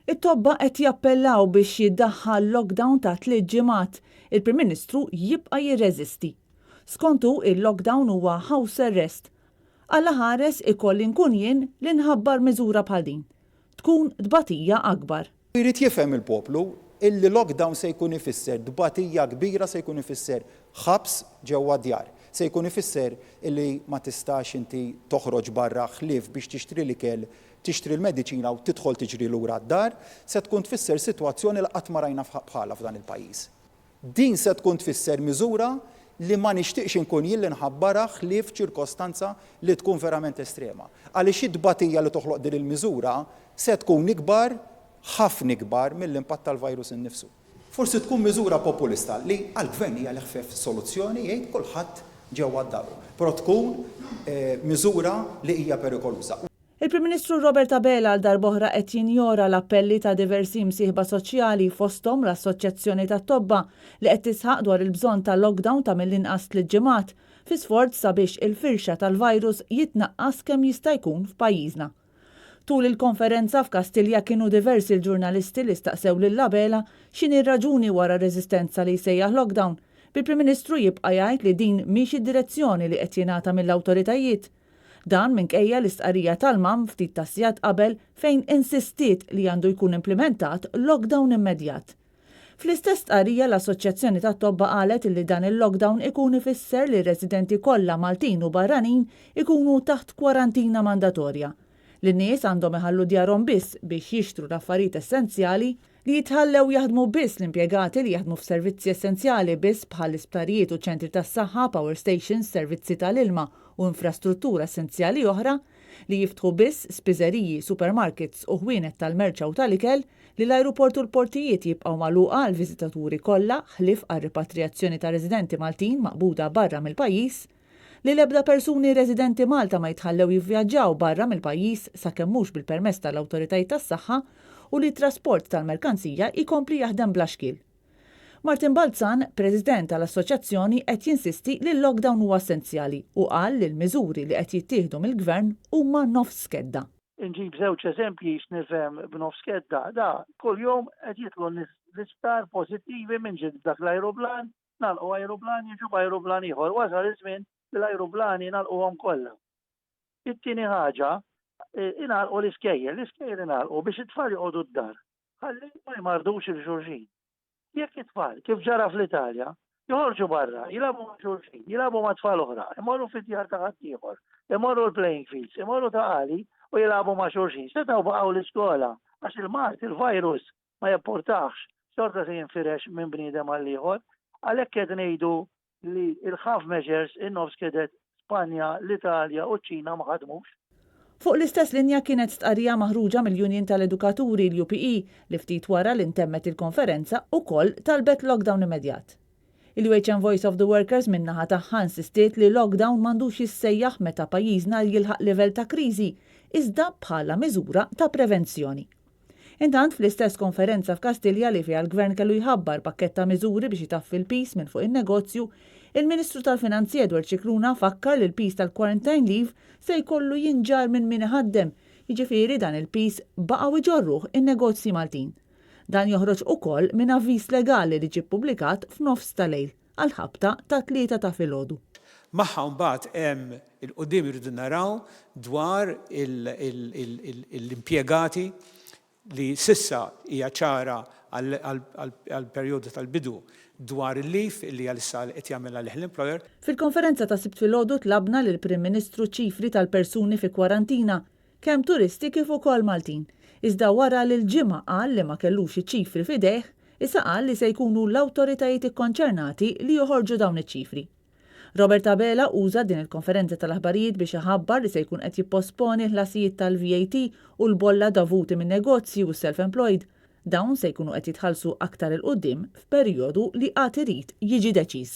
It-tobba qed jappellaw biex jiddaħħal lockdown ta' tliet ġimgħat, il-Prim Ministru jibqa' jirreżisti. Skont hu, il-lockdown huwa house arrest. Alla ħares ikolli nkun jien li nħabbar miżura bħal din. Tkun tbatija akbar. Irid jifhem il-poplu illi lockdown se jkun ifisser tbatija kbira, se jkun ifisser ħabs ġewwa d-djar. Se jkun ifisser illi ma tistax inti toħroġ barra ħlief biex tixtri l-ikel tixtri l-mediċina u tidħol tiġri lura d-dar, se tkun tfisser sitwazzjoni li qatt ma rajna bħalha f'dan il-pajjiż. Din se tkun tfisser miżura li ma nixtieqx inkun jien li nħabbarha ħlief f'ċirkostanza li tkun verament estrema. Għaliex it-tbatija li toħloq din il-miżura se tkun ikbar, ħafna ikbar mill-impatt tal-virus innifsu. Forsi tkun miżura populista li għall-Gvern hija l-eħfef soluzzjoni jgħid kulħadd ġewwa daru. Però tkun miżura li hija perikoluża. Il-Prim Ministru Robert Abela għal darb'oħra qed jinjora l-appelli ta' diversi msieħba soċjali fosthom l-Assoċjazzjoni tat-Tobba li qed tisħaq dwar il-bżonn ta' lockdown ta' mill-inqas tliet ġimgħat fi sforz sabiex il-firxa tal-virus jitnaqqas kemm jista' jkun f'pajjiżna. Tul il-konferenza f'Kastilja kienu diversi l-ġurnalisti li staqsew lil Abela x'inhi r-raġuni wara r-reżistenza li jsejjaħ lockdown, bil-Prim Ministru jibqa' jgħid li din mhix id-direzzjoni li qed jingħata mill-awtoritajiet. Dan minkejja l-istqarrija tal-MAM ftit tas-sigħat qabel fejn insistiet li għandu jkun implimentat lockdown immedjat. Fl-istess stqarrija l-Assoċjazzjoni tat-Tobba qalet illi dan il-lockdown ikun ifisser li r-residenti kollha Maltin u barranin ikunu taħt kwarantina mandatorja, li n-nies għandhom iħallu djarhom biss biex jixtru l-affarijiet essenzjali, li jitħallew jaħdmu biss l-impjegati li jaħdmu f'servizzi essenzjali biss bħal isptarijiet u ċentri tas-saħħa, power stations, servizzi tal-ilma u infrastruttura essenzjali oħra, li jiftħu biss spiżeriji, supermarkets u ħwienet tal-merċa u tal-ikel, Li l-ajruport u l-portijiet jibqgħu magħluqa għall-viżitaturi kollha ħlief għar-ripatrijazzjoni ta' residenti Maltin maqbuda barra mill-pajjiż, Li l-ebda persuni residenti Malta ma jitħallew jivvjaġġaw barra mill-pajjiż sakemm mhux bil-permess tal-awtoritajiet tas-saħħa u li t-trasport tal-merkanzija jkompli jaħdem bla xkiel. Martin Balzan, President tal-Assoċjazzjoni qed jinsisti li l-lockdown huwa essenzjali u qal li l-miżuri li qed jittieħdu mill-Gvern huma nofs skedda. Inġib żewġ eżempji x'nifhem b'nofs kedda. Da, kuljum qed jidħlu nies l-isptar pożittivi minn ġiet b'dak l-ajruplan, nagħlqu ajruplan jiġu b'ajruplan ieħor. Wasal iż-żmien li l-ajruplani nagħlquhom kollha. It-tieni ħaġa, ingħalqu l-iskejjel. L-iskejjel ingħalqu biex it-tfal joqogħdu d-dar ħalli ma jmardux 'il xulxin. Jekk it-tfal, kif ġara fl-Italja, joħorġu barra, jilagħbu ma' xulxin, jilagħbu ma' tfal oħra, imorru fid-djar ta' ħaddieħor, imorru l-playing fields, imorru Ta' Qali u jilagħbu ma' xulxin, setgħu baqgħu l-iskola għax il-mard, il-virus, ma jippurtahx, xorta se jinfirex minn bniedem għall-ieħor. Għalhekk qed ngħidu li l-half measures, in-nofs kedet, Spanja, l-Italja u ċ-Ċina ma ħadmux. Fuq l-istess linja kienet stqarrija maħruġa mill-Union tal-Edukaturi, l-UPE, li ftit wara li ntemmet il-konferenza ukoll talbet lockdown immedjat. Il-UHM Voice of the Workers min-naħa tagħha insistiet li lockdown m'għandux jissejjaħ meta pajjiżna jilħaq livell ta' kriżi, iżda bħala miżura ta' prevenzjoni. Intant, fl-istess konferenza f'Kastilja li fiha l-Gvern kellu jħabbar pakkett ta' miżuri biex itaffi l-piż minn fuq in-negozju, il-Ministru tal-Finanzi Edward Scicluna fakkar li l-piż tal-quarantine leave se jkollu jinġarr minn min iħaddem, jiġifieri dan il-piż baqgħu jġorruh in-negozji Maltin. Dan joħroġ ukoll minn avviż legali li ġie ppubblikat f'nofs ta' lejl. għall-ħabta tat-tlieta ta' filgħodu. Magħha mbagħad hemm 'il quddiem irridu naraw dwar l-impjegati li s'issa hija ċara għall-perjodu tal-bidu dwar il-leave li għalissa qed jagħmel għalih l-employer. Fil-konferenza ta' Sibt filgħodu tlabna lill-Prim Ministru ċifri tal-persuni fi kwarantina kemm turisti kif ukoll Maltin. Iżda wara li l-Ġimgħa qal li ma kellux iċ-ċifri f'idejh, issa qal li se jkunu l-awtoritajiet ikkonċernati li joħorġu dawn iċ-ċifri. Robert Abela uża din il-konferenza tal-aħbarijiet biex iħabbar li se jkun qed jipposponi l-ħlasijiet tal-VAT u l-bolla dovuti min-negozji u s-self-employed. Dawn se jkunu qed jitħallsu aktar 'il quddiem f'perjodu li għad irid jiġi deċiż.